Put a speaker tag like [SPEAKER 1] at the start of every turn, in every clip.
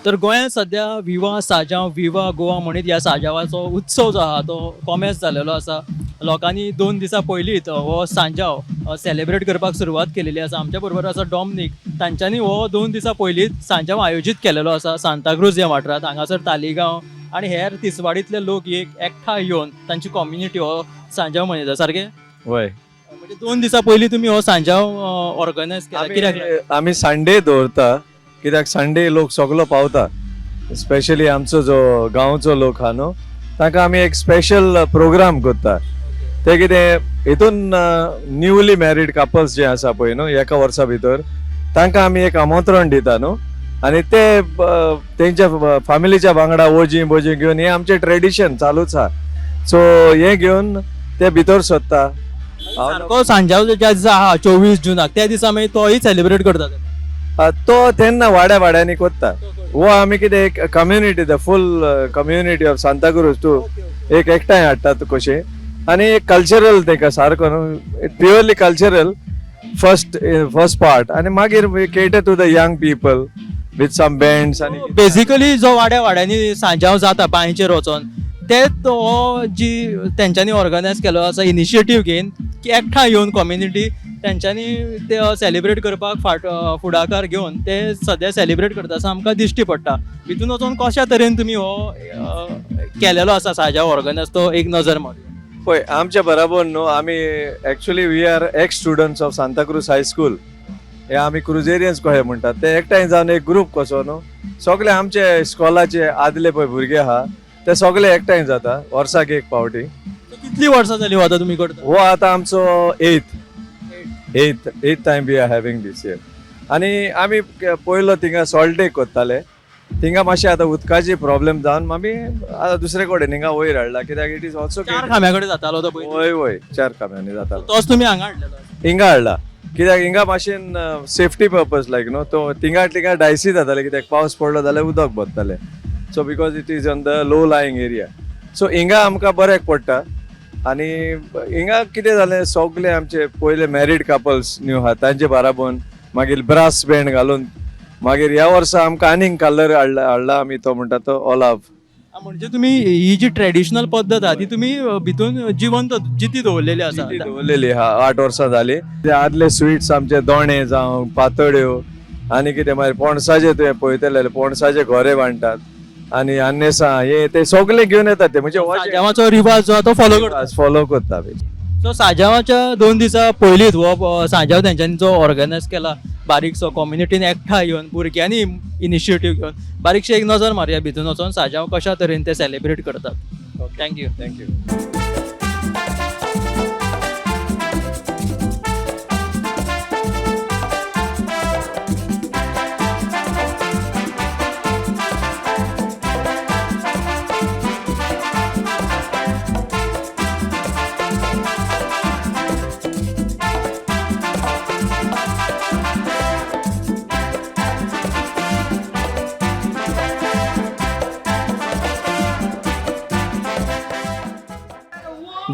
[SPEAKER 1] तर गोंयांत सद्या विवा साजांव विवा गोवा म्हणीत ह्या साजावाचो उत्सव जो आहा तो कोमेस जालेलो आसा. लोकांनी 2 दिसां पयलींच हो सांजाव सेलिब्रेट करपाक सुरवात केलेली आसा. आमच्या बरोबर आसा डॉमनीक. तांच्यांनी हो 2 दिसां पयलींच सांजाव आयोजीत केलेलो आसा सांताक्रूज ह्या वाठारांत. हांगासर तालिगांव आनी हेर तिसवाडींतले लोक एक एकठांय येवन तांची कम्युनिटी हो सांजाव मनयता. सारकें?
[SPEAKER 2] वय.
[SPEAKER 1] म्हणजे 2 दिसां पयलीं तुमी हो सांजाव ऑर्गनायज केला कित्याक?
[SPEAKER 2] आमी संडे दवरता कित्याक संडे लोक सगलो पावता, स्पेशली आमचो जो गांवचो लोक आहा न्हू तांकां आमी एक स्पेशल प्रोग्राम करता. ते कितें हितून न्यूली मॅरीड कपल्स जे आसा पळय न्हू एका वर्सा भितर तांकां आमी एक आमंत्रण दिता न्हू आनी ते तेंच्या फॅमिलीच्या वांगडा वोजी बोजी घेवन हें आमचें ट्रेडिशन चालूच आहा. सो हें घेवन ते भितर सोदता.
[SPEAKER 1] सारको सांजाव ज्या दिसा आहा 24 जुनाक त्या दिसा मागीर तोय सेलिब्रेट करतात.
[SPEAKER 2] तो तेन्ना वाड्या वाड्यांनी करता. वो आमी कितें एक community, the full community of Santacruz तूं एक एकठांय हाडटात कशें आनी एक कल्चरल तेका सारको न्हू प्युअरली कल्चरल फर्स्ट पार्ट आनी मागीर cater to the young people with some bands. आनी
[SPEAKER 1] बेसिकली जो वाड्या वाड्यांनी सांजाव जाता बांयचेर वचोन ते तो जी तेंच्यांनी ऑर्गनायज केलो आसा इनिशिएटीव घेवन की एकठांय येवन कम्युनिटी तेंच्यांनी ते सेलिब्रेट करपाक फाट फुडाकार घेवन ते सद्या सेलिब्रेट करता असो आमकां दिश्टी पडटा. भितून वचोन कशा तरेन तुमी हो केलेलो आसा सांजाव ऑर्गनायज तो एक नजर मारुया.
[SPEAKER 2] पळय आमच्या बराबर न्हू आमी actually we are ex students of Santacruz high school. हे आमी क्रुजेरियन्स कशे म्हणटात ते एकठांय जावन एक ग्रूप कसो न्हू सगळे आमचे इस्कॉलाचे आदले पळय भुरगे आहा ते सगळे एकठांय जाता वर्साक एक पावटी.
[SPEAKER 1] कितली वर्सां जाली हो आतां तुमी करता?
[SPEAKER 2] हो आतां आमचो eighth time we are having this year. आनी आमी पयलो थिंगा सॉल्ट लेक करताले, थिंगा मातशें आतां उदकाची प्रॉब्लेम जावन आमी आतां दुसरे कडेन हिंगा वयर हाडला कित्याक it is also
[SPEAKER 1] 4 खांब्या कडेन जातालो तो पयलीं.
[SPEAKER 2] वय वय 4 खांब्यांनी जातालो.
[SPEAKER 1] तोच तुमी हांगा हाडलेलो?
[SPEAKER 2] हिंगा हाडला कित्याक हिंगा मातशेन सेफ्टी पर्पज लायक न्हू तो थिंगा थिंगा डायसी जाताले कित्याक पावस पडलो जाल्यार उदक भरताले. So because it is on the low lying area so हिंगा आमकां बऱ्याक पडटा. आनी हिंगा कितें जालें सगळे आमचे पयले मॅरीड कपल्स न्यू आहा तांचे बाराबोन मागीर ब्रास बँड घालून मागीर ह्या वर्सा आमकां आनीक कलर हाडला आमी तो म्हणटा तो ओलाव.
[SPEAKER 1] म्हणजे तुमी ही जी ट्रेडिशनल पद्दत आहा ती तुमी भितून जिवंत जिती दवरलेली आसा.
[SPEAKER 2] दवरलेली आहा 8 वर्सां जाली. ते आदले स्विट्स आमचे दोणे जावं पातोळ्यो आनी कितें मागीर पणसाचे तुवें पळयतले जाल्यार पणसाचे घोरे बांदतात आनी आन्नेसां हे ते सगळे घेवन येतात ते म्हणजे
[SPEAKER 1] साजावाचो रिवाज जो आहा तो फॉलो करता.
[SPEAKER 2] फॉलो करता.
[SPEAKER 1] सो साजावाच्या 2 दिसां पयलींच हो सांजाव तेंच्यांनी जो ऑर्गनायज केला बारीकसो कम्युनिटीन एकठांय येवन भुरग्यांनी इनिशिएटीव घेवन बारीकशी एक नजर मारुया भितून वचोन साजाव कशा तरेन ते सेलिब्रेट करतात. Thank you.
[SPEAKER 2] Thank you.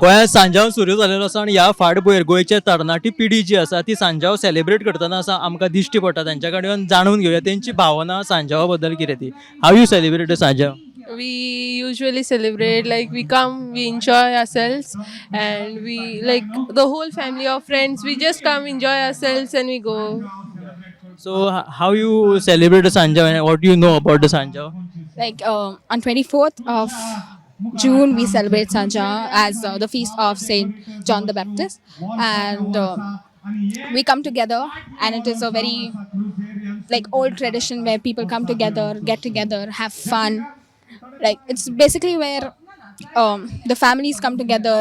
[SPEAKER 1] गोंयांत सांजाव सुरू जालेलो आसा आनी ह्या फाटभुंयेर गोंयचे तरणाटी पिढी जी आसा ती सांजाव सेलिब्रेट करतना आसा आमकां दिश्टी पडटा. तांच्या कडेन जाणून घेवया तेंची भावना सांजावा बद्दल कितें ती. How you celebrate Sanjao?
[SPEAKER 3] We usually celebrate like we come, we enjoy ourselves, and we like the whole family or friends. We just come, enjoy ourselves, and we go.
[SPEAKER 1] So how you celebrate Sanjao and what you know about the Sanjao?
[SPEAKER 4] Like on 24th of June, we celebrate Sanja as the feast of Saint John the Baptist, and we come together, and it is a very like old tradition where people come together, get together, have fun. Like it's basically where the families come together,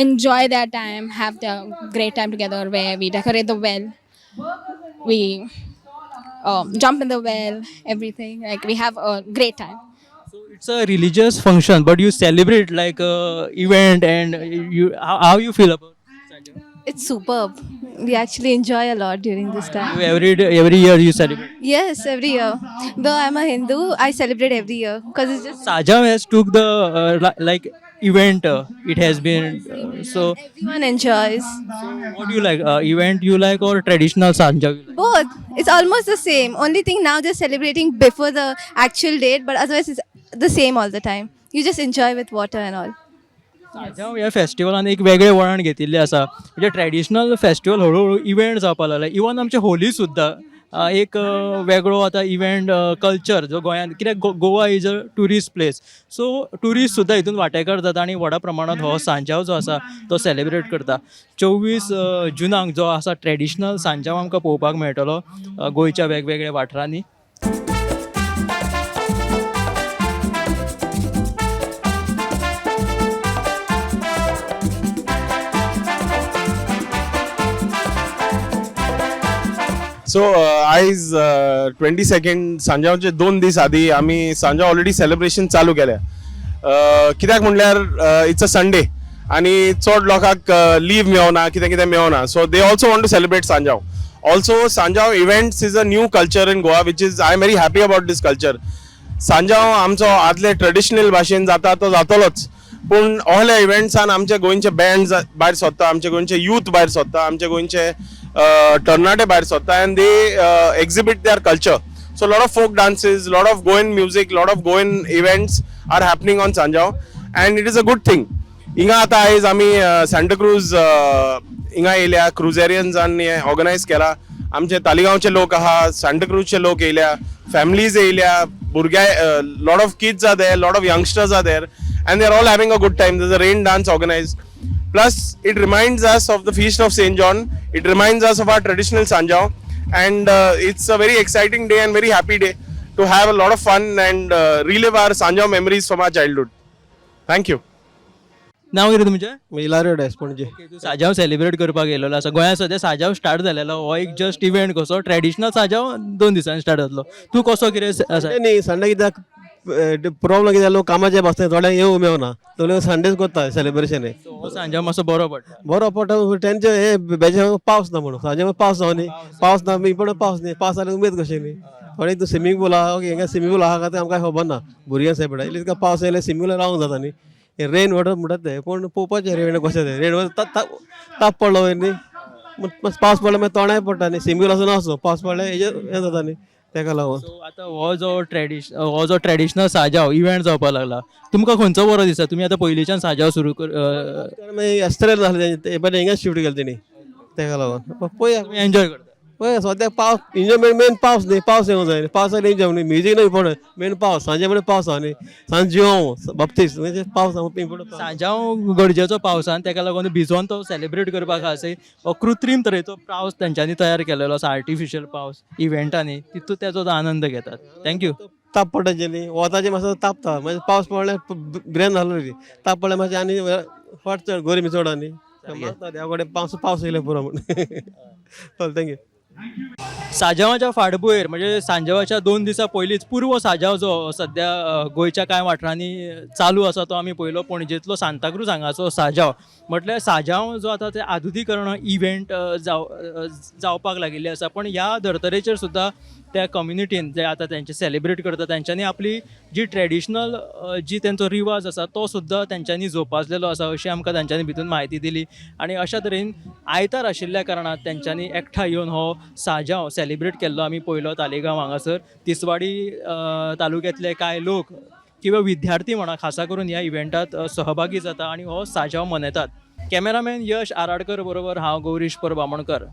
[SPEAKER 4] enjoy their time, have their great time together, where we decorate the well, we jump in the well, everything. Like we have a great time.
[SPEAKER 1] So it's a religious function, but you celebrate like a event, and you how you feel about Sanjao?
[SPEAKER 5] It's superb. We actually enjoy a lot during this time.
[SPEAKER 1] You every day, every year you celebrate?
[SPEAKER 5] Yes, every year. Though I'm a Hindu, I celebrate every year because it's just
[SPEAKER 1] Sajam has took the like Event it has been so
[SPEAKER 5] Everyone enjoys.
[SPEAKER 1] What you like, event you like or traditional Sanjav you like?
[SPEAKER 5] Both. It's almost the same. Only thing now they're celebrating before the actual date, but otherwise it's the same all the time. You just enjoy with water and all.
[SPEAKER 1] Sanjao ह्या फेस्टिवलान एक वेगळें वळण घेतिल्लें आसा, म्हणजे traditional festival हळूहळू event जावपाक लागला. इवन आमचे होली सुद्दां एक वेगळो आतां इव्हेंट कल्चर जो गोंयांत, कित्याक Goa is a tourist place, so tourist सुद्दां हितून वांटेकार जाता आनी व्हडा प्रमाणांत हो सांजाव जो आसा तो सेलिब्रेट करता. 24 जुनाक जो आसा ट्रेडिशनल सांजाव आमकां पळोवपाक मेळटलो गोंयच्या वेगवेगळ्या वाठारांनी.
[SPEAKER 6] सो आयज 22 सांजावचे 2 दीस आदी आमी सांजाव ऑलरेडी सेलिब्रेशन चालू केल्या. कित्याक म्हणल्यार it's a Sunday आनी चड लोकांक लीव मेवना, कितें कितें मेवना, so they also want to celebrate Sanjav. Also Sanjav events is a new culture in Goa, which is, I am very happy about this culture. Sanjao आमचो आदले ट्रेडिशनल भाशेन जाता तो जातलोच, पूण असल्या इव्हेंट्सान आमचे गोंयचे बँड भायर सोदता, आमचे गोंयचे यूथ भायर सोदता, आमचे गोंयचे तरणाटे भायर सोदता and they exhibit their culture. So lot of folk dances, lot of Goan music, lot of Goan events are happening on Sanjav and it is a good thing. हिंगा आतां आयज आमी सांताक्रूज हिंगा येयल्या, क्रुजेरियन्सान ऑर्गनायज केला. आमचे तालिगांवचे लोक आहा, सांताक्रूजचे लोक येयल्या, फॅमिलीज येयल्या, भुरगे, lot of kids are there, lot of youngsters are there and they are all having a good time. There's a rain dance organized. Plus, it reminds us of the feast of Saint John. It reminds us of our traditional Sanjao, and it's a very exciting day and very happy day to have a lot of fun and relive our Sanjao memories from our childhood. Thank you.
[SPEAKER 1] नांव कितें तुमचें?
[SPEAKER 7] इलारियो डायस, पणजे.
[SPEAKER 1] तूं साजाव celebrate करपाक येयलेलो आसा. गोंयांत सद्या साजाव start जालेलो, हो एक जस्ट इव्हेंट कसो. ट्रेडिशनल साजाव 2 दिसांनी स्टार्ट जातलो. तूं कसो कितें आसा?
[SPEAKER 7] न्ही, संडे कित्याक प्रॉब्लम कितें, लोक कामाचे बसता, थोड्यांक येवंक मेवना, थोडे संडेच करता सेलिब्रेशन हें.
[SPEAKER 1] हो सांजाव मातसो बरो पडटा.
[SPEAKER 7] बरो पडटा, तेंचे हे बेजे पावस ना म्हणून सांजे पावस जावं न्ही, पावस ना इम्पोर्टंट, पावस न्ही. पावस जाल्यार उमेद कशी न्ही. थोडे तूं स्विमींग पूल आहा, ओके, हिंगा स्विमींग पूल आहा काय आमकां खबर ना. भुरग्यांक सेपरेट इतलें पावस येयल्यार स्विमींग पुलार रावंक जाता न्ही. रेन वॉटर म्हणटात ते, पूण पळोवपाचें रेन कशें तें. रेन वॉटर ताप पडलो न्ही, पावस पडलो मागीर तोंडाय पडटा न्ही. स्विमींग पूल आसूं नासूं, पावस पडल्यार हेजेर हें जाता न्ही, तेका लागून.
[SPEAKER 1] सो आतां हो जो ट्रेडिशनल साजाव इव्हेंट जावपाक लागला, तुमकां खंयचो बरो दिसता? तुमी आतां पयलींच्यान साजाव सुरू कर
[SPEAKER 7] मागीर एस्ट्रेल जालें तें, पयलीं हिंगा शिफ्ट केलें तेणी, तेका लागून पळया.
[SPEAKER 1] तुमी एन्जॉय करता?
[SPEAKER 7] पळय, सद्याक पावस एन्जॉयमेंट मेन पावस न्ही, पावस येवंक जाय. पावस जाल्यार एन्जॉय न्ही. म्युजीक न्हू इम्पोर्टंट, मेन पावस. सांजे म्हळ्यार पावस आहा न्ही, सांज जियों बाप्तीस म्हणजे पावस इम्पोर्टंट.
[SPEAKER 1] सांजाव गरजेचो पावसान, तेका लागून भिजोन तो सेलिब्रेट करपाक आसा. हो कृत्रीम तरेचो पावस तेंच्यांनी तयार केलेलो आसा, आर्टिफिशियल पावस इव्हेंटांनी, तितून तेजो तो आनंद घेतात. Thank you.
[SPEAKER 7] ताप पडटा जेली वताचें मातसो तापता, मागीर पावस पडल्यार ब्रेन जालो ती ताप पडल्यार मातशें आनी फाट चड गरमी चड आनी मागता देवा कडेन पावस पावस येयले पुरो म्हण. चल, thank you.
[SPEAKER 1] साजावाच्या फाटभुंयेर, म्हणजे सांजावाच्या 2 दिसां पयलींच पूर्व साजाव जो सद्या गोंयच्या कांय वाठारांनी चालू आसा तो आमी पळयलो. पणजेंतलो सांताक्रूज हांगाचो साजाव, म्हटल्यार साजाव जो आतां ते आधुनीकरण इव्हेंट जावपाक लागिल्ले आसा, पण ह्या धर्तरेचेर सुद्दां त्या कम्युनिटीन जे आतां तेंचे सेलिब्रेट करता तेंच्यांनी आपली जी ट्रेडिशनल जी तेंचो रिवाज आसा तो सुद्दां तेंच्यांनी जोपासलेलो आसा अशी आमकां तेंच्यांनी भितून म्हायती दिली. आनी अशा तरेन आयतार आशिल्ल्या कारणान तेंच्यांनी एकठांय येवन हो साजाव सेलिब्रेट केल्लो आमी पळयलो. तालिगांव हांगासर तिसवाडी तालुक्यांतले कांय लोक किंवा विद्यार्थी म्हणा, खासा करून ह्या इव्हेंटात सहभागी जाता आनी हो साजाव मनयतात. कॅमेरामॅन यश आराडकर बरोबर हांव गौरीश परब आमोणकर.